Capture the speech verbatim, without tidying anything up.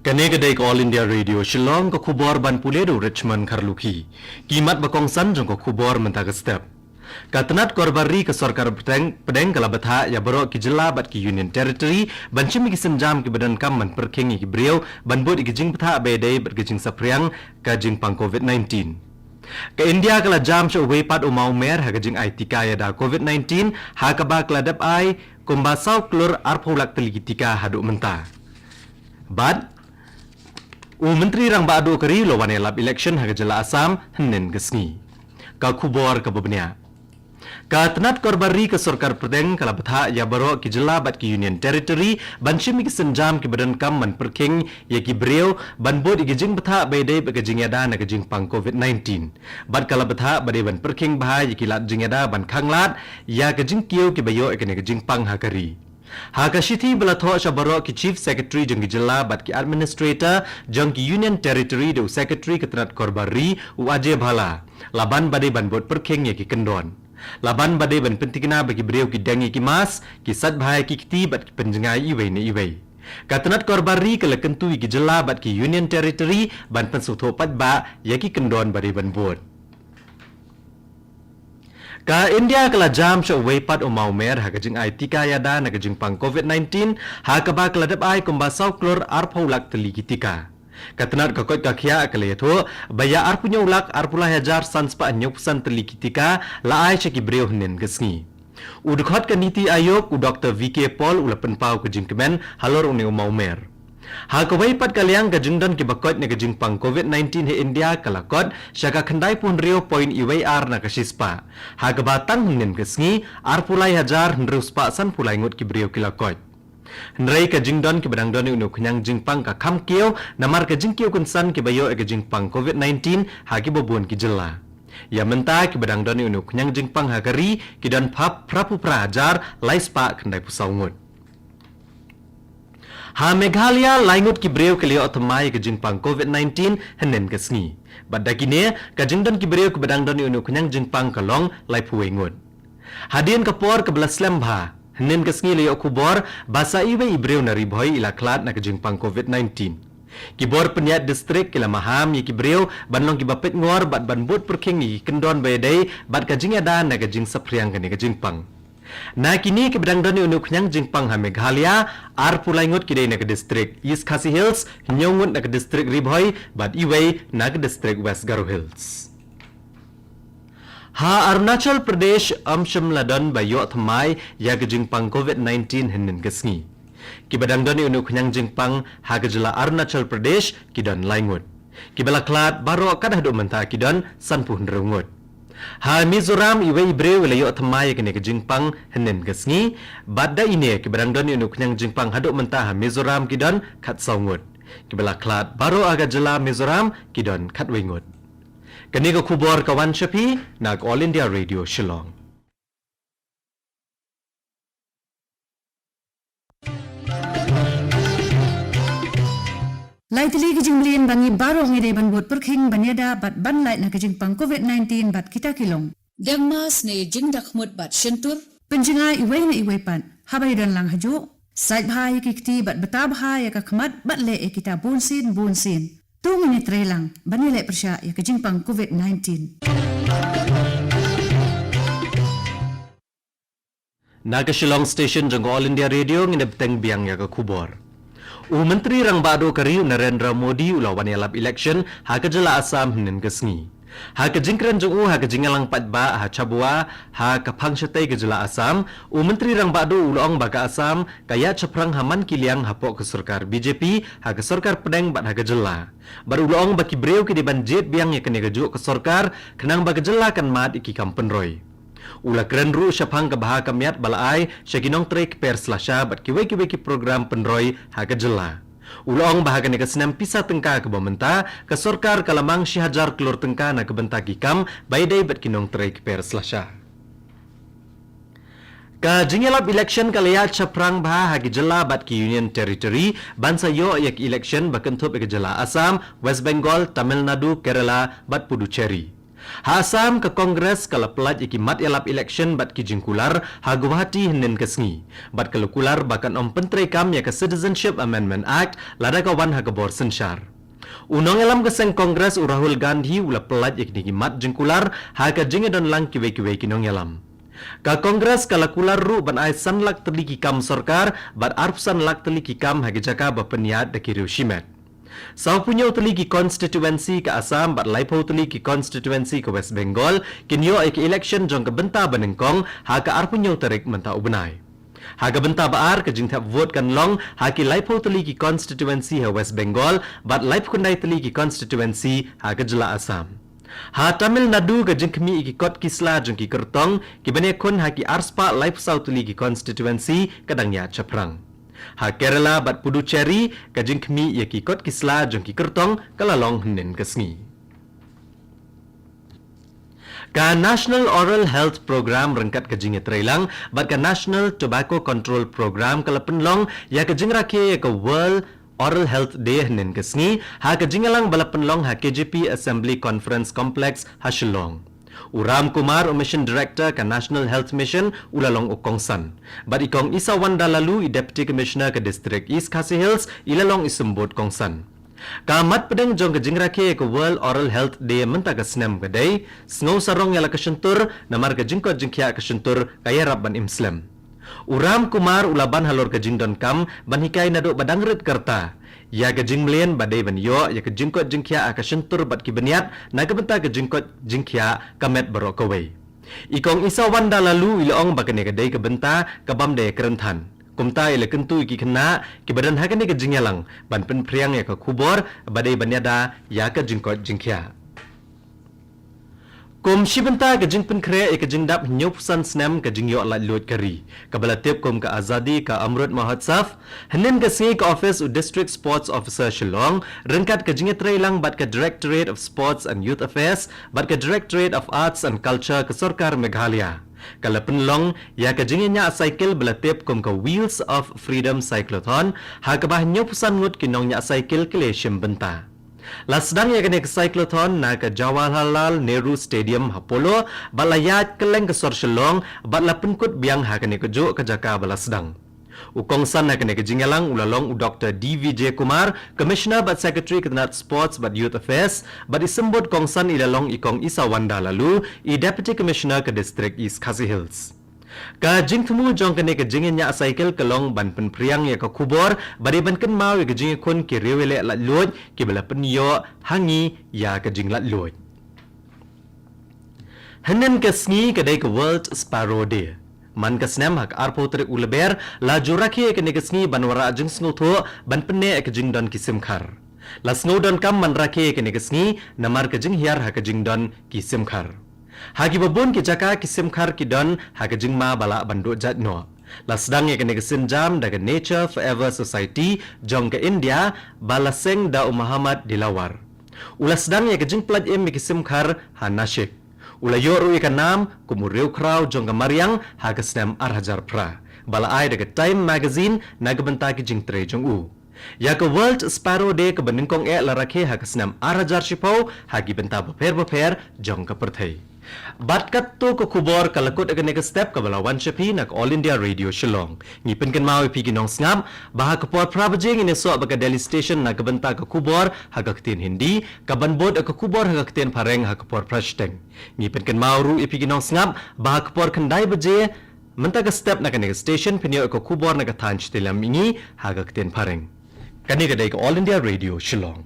Kane ka dei ka All India Radio Shillong, ka khubor ban pule da u Richmond Kharlukhi. Ki mat ba kongsan jong ka khubor mynta ka step. Ka tnat korbar ri ka sorkar pdeng, pdeng ka la bthah ïa baroh ki jylla bad ki Union Territory ban shim ïa ki sienjam kiba donkam ban pyrkhing ïa ki briew ban bud ïa ki jingbthah ba ïadei bad ka jingsaphriang ka jingpang covid nineteen. Ka India ka la jam sha uwei pat u mawmer ha ka jingai tika ïada covid nineteen, ha kaba ka la dep ai kumba saw klur arphew lak tylli ki tika haduh mynta. Bad u Myntri Rangbah Duh ka ri u la wan ïalap election ha ka jylla Assam hynnin ka sngi. Ka khubor kaba bniah. Ka tnat korbar ri ka sorkar pdeng ka la bthah ïa baroh ki jylla bad ki Union Territory ban shim ïa ki sienjam kiba donkam ban pyrkhing ïa ki briew ban bud ïa ki jingbthah ba ïadei bad ka jingïada na ka jingpang covid nineteen. Bad ka la bthah ba dei ban pyrkhing bha ïa ki lad jingïada ban khanglad ïa ka jingkiew kiba ïoh ïa kane ka jingpang ha ka ri. Ha ka shithi ba la thoh sha baroh ki Chief Secretary jong ki jylla bad ki Administrator jong ki Union Territory da u Secretary ka tnat korbar ri u Ajay Bhalla, la ban ba dei ban bud pyrkhing ïa ki kyndon. La ban ba dei ban pyntikna ba ki briew ki deng ïa ki mask, ki sait bha ïa ki kti bad ki pynjngai iwei na iwei. Ka tnat korbar ri ka la kyntu ïa ki jylla bad ki Union Territory ban pynsngewthuh paidbah ïa ki kyndon ba dei ban bud. Ka India ka la jam sha uwei pat u mawmer ha ka jingai tika ïada na ka jingpang covid nineteen, ha kaba ka la dep ai kumba saw klur arphew lak tylli ki tika. Ka tnat ka koit ka khiah ka la ïathuh ba ïa arphew hynñiew lak arphew lai hajar san spah hynñiew phew san tylli ki tika la ai sha ki briew hynnin ka sngi. U dkhot ka Niti Aayog, u Doktor V K Paul, u la pynpaw ka jingkmen halor une u mawmer. Ha kawei pat ka liang, ka jingdon kiba koit na ka jingpang covid nineteen ha India ka la kot sha ka khyndai phew hynriew point wei ar na ka shispah, ha kaba tang hynnin ka sngi arphew lai hajar hynriew spah sanphew lai ngut ki briew ki la koit. Hynrei ka jingdon kiba dang don ïa une u khñiang jingpang ka kham kiew namar ka jingkiew kynsan kiba ïoh ïa ka jingpang covid nineteen ha kiba bun ki jylla. Ïa mynta kiba dang don ïa une u khñiang jingpang ha ka ri ki don phra, phraphew phra hajar lai spah khyndai phew saw ngut. Ha Meghalaya, lai ngut ki briew ki la ïoh thymmai ïa ka jingpang covid nineteen hynnin ka sngi. Bad da kine, ka jingdon ki briew kiba dang don ïa une u khñiang jingpang ka long laiphew wei ngut. Hadien ka por kaba la slem bha, hynnin ka sngi la ïoh khubor ba sa iwei i briew na Ri Bhoi i la khlad na ka jingpang covid nineteen. Ki bor pynïaid district ki la maham ïa ki briew ban long kiba peitngor bad ban bud pyrkhing ïa ki kyndon ba ïadei bad ka jingïada na ka jingsaphriang kane ka jingpang. Na kine kiba dang don ïa une u khñiang jingpang ha Meghalaya, arphew lai ngut ki dei na ka district East Khasi Hills, hynñiew ngut na ka district Ri Bhoi bad iwei na ka district West Garo Hills. Ha Arunachal Pradesh, ym shym la don ba ïoh thymmai ïa ka jingpang covid nineteen hynnin ka sngi. Kiba dang don ïa une u khñiang jingpang ha ka jylla Arunachal Pradesh ki don lai ngut. Kiba la khlad baroh kat haduh mynta ki don sanphew hynriew ngut. Ha Mizoram, iwei i briew i la ïoh thymmai ïa kane ka jingpang hynnin ka sngi. Bad da ine, kiba dang don ïa une u khñiang jingpang haduh mynta ha Mizoram ki don khatsaw ngut. Kiba la khlad baroh ha ka jylla Mizoram ki don khatwei ngut. Kane ka khubor ka wan sha phi na ka All India Radio Shillong. Lai tylli ki jingmlien ba ngi baroh ngi dei ban bud pyrkhing ban ïada bad ban lait na ka jingpang covid nineteen bad kita ki long: deng mask ne jingdakhmut bad shyntur, pynjngai iwei na iwei pat haba ïadon lang hajuh, sait bha ïa ki kti bad bta bha ïa ka khmat bad leh ïa kita bunsien bunsien. To ngin ïatreilang ban ïaleh pyrshah ïa ka jingpang covid nineteen. Na ka Shillong Station jong ka All India Radio, ngin ïa bteng biang ïa ka khubor. U Myntri Rangbah Duh ka ri u Narendra Modi u la wan ïalap election ha ka jylla Assam hynnin ka sngi. Ha ka jingkren jong u ha ka jingïalang paidbah ha Chabua, ha ka phang shatei ka jylla Assam, u Myntri Rangbah Duh u la ong ba ka Assam ka ïaid shaphrang ha man ki liang hapoh ka sorkar B J P, ha ka sorkar pdeng bad ha ka jylla. Bad u la ong ba ki briew ki dei ban jied biang ïa kane kajuh ka sorkar khnang ba ka jylla kan mad ïa ki kam pynroi. U la kren ruh shaphang ka bha ka miat ba la ai sha ki nongtrei kper slasha bad kiwei kiwei ki program pynroi ha ka jylla. U la ong ba ha kane ka snem pisa tyngka kaba mynta, ka sorkar ka la mang shi hajar klur tyngka na ka bynta ki kam ba ïadei bad ki nongtrei kper slasha. Ka jingïalap election ka la ïaid shaphrang bha ha ki jylla bad ki Union Territory ban sa ïoh ïa ka election ba kynthup ïa ka jylla Assam, West Bengal, Tamil Nadu, Kerala bad Puducherry. Ha Assam ka Congress ka la pyllait ïa ki mat ïalap election bad ki jingkular ha Guwahati hynnin ka sngi. Bad ka la kular ba kan ym pyntreikam ïa ka Citizenship Amendment Act lada ka wan ha ka bor synshar. U nongïalam ka seng Congress u Rahul Gandhi u la pyllait ïa kine ki mat jingkular ha ka jingïadonlang kiwei kiwei ki nongïalam. Ka Congress ka la kular ruh ban ai san lak tylli ki kam sorkar bad arphew san lak tylli ki kam ha ki jaka ba pynïaid da ki riew shimet. Sawphew hynñiew tylli ki constituency ka Assam bad laiphew tylli ki constituency ka West Bengal kin ïoh ïa ka election jong ka bynta ba nyngkong ha ka arphew hynñiew tarik mynta u bnai. Ha ka bynta ba ar ka jingthep vote kan long ha ki laiphew tylli ki constituency ha West Bengal bad laiphew khyndai tylli ki constituency ha ka jylla Assam. Ha Tamil Nadu ka jingkhmih ïa ki kot ki sla jong ki kyrtong ki ban ïakhun ha ki arspah laiphew saw tylli ki constituency ka dang ïaid shaphrang. Ha Kerala bad Puducherry ka jingkhmih ïa ki kot ki sla jong ki kyrtong ka la long hynnin ka sngi. Ka National Oral Health Program ryngkat ka jingïatreilang bad ka National Tobacco Control Program ka la pynlong ïa ka jingrakhe ïa ka World Oral Health Day hynnin ka sngi ha ka jingïalang ba la pynlong ha K J P Assembly Conference Complex ha Shillong. U Ram Kumar, u Mission Director ka National Health Mission, u la long u kongsan. Bad i Kong Isawanda Laloo, i Deputy Commissioner ka District East Khasi Hills, i la long i symbud kongsan. Ka mat pdeng jong ka jingrakhe ka World Oral Health Day mynta ka snem ka dei sngew sarong ïa la ka shyntur, namar ka jingkoit jingkhiah ka shyntur ka ïarap ban im slem. U Ram Kumar u la ban halor ka jingdonkam ban hikai naduh ba dang rit ka rta ïa ka jingmlien ba dei ban ïoh ïa ka jingkoit jingkhiah ha ka shyntur bad ki bniat na ka bynta ka jingkoit jingkhiah ka met baroh kawei. I Kong Isawanda Laloo i la ong ba kane ka dei ka bynta ka bym dei kren than. Kumta i la kyntu ïa ki khynnah kiba don ha kane ka jingïalang ban pynphriang ïa ka khubor ba dei ban ïada ïa ka jingkoit jingkhiah. Kum shi bynta ka jingpynkhreh ïa ka jingdap hynñiewphew san snem ka jingïoh laitluid ka ri, kaba la tip kum ka Azadi Ka Amrut Mahotsav, hynnin ka sngi ka office u District Sports Officer Shillong ryngkat ka jingïatreilang bad ka Directorate of Sports and Youth Affairs bad ka Directorate of Arts and Culture ka Sorkar Meghalaya ka la pynlong ïa ka jingïañiah cycle ba la tip kum ka Wheels of Freedom Cyclothon, ha kaba hynñiewphew san ngut ki nongñiah cycle ki la shim bynta. La sdang ïa kane ka cyclothon na ka Jawaharlal Nehru Stadium ha Polo, bad la ïaid kylleng ka sor Shillong, bad la pynkut biang ha kane kajuh ka jaka ba la sdang. U kongsan ha kane ka jingïalang u la long u Doktor D Vijay Kumar, Commissioner bad Secretary ka tnat Sports bad Youth Affairs, bad i symbud kongsan i la long i Kong Isawanda Laloo, i Deputy Commissioner ka District East Khasi Hills. Ka jingthmu jong kane ka jingïañiah cycle ka long ban pynphriang ïa ka khubor ba dei ban kynmaw ïa ka jingïakhun ki riewïaleh laitluid kiba la pynïoh ha ngi ïa ka jinglaitluid. Hynnin ka sngi ka dei ka World Sparrow Day. Man ka snem ha ka arphew tarik u Lber la ju rakhe ïa kane ka sngi ban wanrah jingsngewthuh ban pynneh ïa ka jingdon ki simkhar. La sngew donkam ban rakhe ïa kane ka sngi namar ka jinghiar ha ka jingdon ki simkhar. Ha kiba bun ki jaka ki simkhar ki don ha ka jingma ba lah ban duh jait noh. La sdang ïa kane ka sienjam da ka Nature Forever Society jong ka India ba la seng da u Mohammad Dilawar. U la sdang ïa ka jingpyllait im ïa ki simkhar ha Nashik. U la ïoh ruh ïa ka nam kum u riewkhraw jong ka mariang ha ka snem ar hajar phra, ba la ai da ka Time Magazine na ka bynta ki jingtrei jong u. Ïa ka World Sparrow Day kaba nyngkong eh la rakhe ha ka snem ar hajar shiphew ha ki bynta bapher bapher jong ka pyrthei. Bad katto ka khubor ka la kut ha kane ka step kaba la wan sha phi na ka All India Radio Shillong. Ngi pynkynmaw ïa phi ki nongsngap ba ha ka por phra baje ngin ïasoh bad ka Delhi Station na ka bynta ka khubor ha ka ktien Hindi, kaban bud ïa ka khubor ha ka ktien Phareng ha ka por phra shiteng. Ngi pynkynmaw ruh ïa phi ki nongsngap ba ha ka por khyndai baje mynta ka step na kane ka station phin ïoh ïa ka khubor na ka thaiñ Shityllam Mihngi ha ka ktien Phareng. Kane ka dei ka All India Radio Shillong.